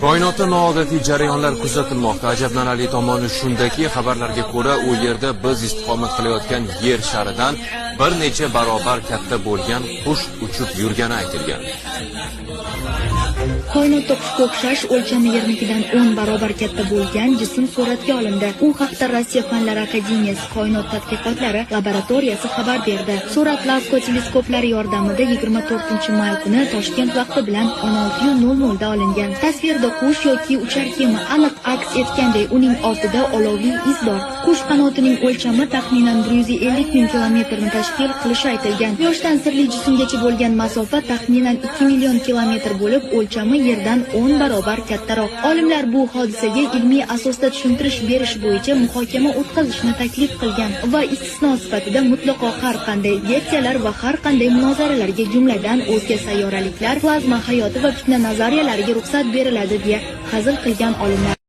Koinotda noodatiy jarayonlar kuzatilmoqda. Ajablanarli tomoni shundaki, xabarlarga ko'ra, u yerda biz istiqomat qilayotgan Yer sharidan bir necha barobar katta bo'lgan qush uchib yurgani aytilgan. Koinotda qushga o'xshash, o'lchami Yernikidan 10 barobar katta bo'lgan jism suratga olindi. U haqda Rossiya Fanlar akademiyasi koinot tadqiqotlari laboratoriyasi xabar berdi. Surat Lasko teleskoplari yordamida 24-may kuni Toshkent vaqti bilan 16:00 da olingan. Tasvirda qush yoki uchar kema aniq aks etganday, uning ortida olovli iz bor. Qush qanotining o'lchami taxminan 150 ming kilometrni tashkil qilishi aytilgan. Quyoshdan sirli jismgacha bo'lgan masofa taxminan 2 million kilometr bo'lib, o'lchami Yerdan 10 barobar kattaroq. Olimlar bu hodisaga ilmiy asosda tushuntirish berish bo'yicha muhokama o'tkazishni taklif qilgan va istisno sifatida mutlaqo har qanday versiyalar va har qanday munozaralarga, jumladan o'zga sayyoraliklar, plazma hayoti va fitna nazariyalariga ruxsat beriladi, deya hazil qilgan olimlar.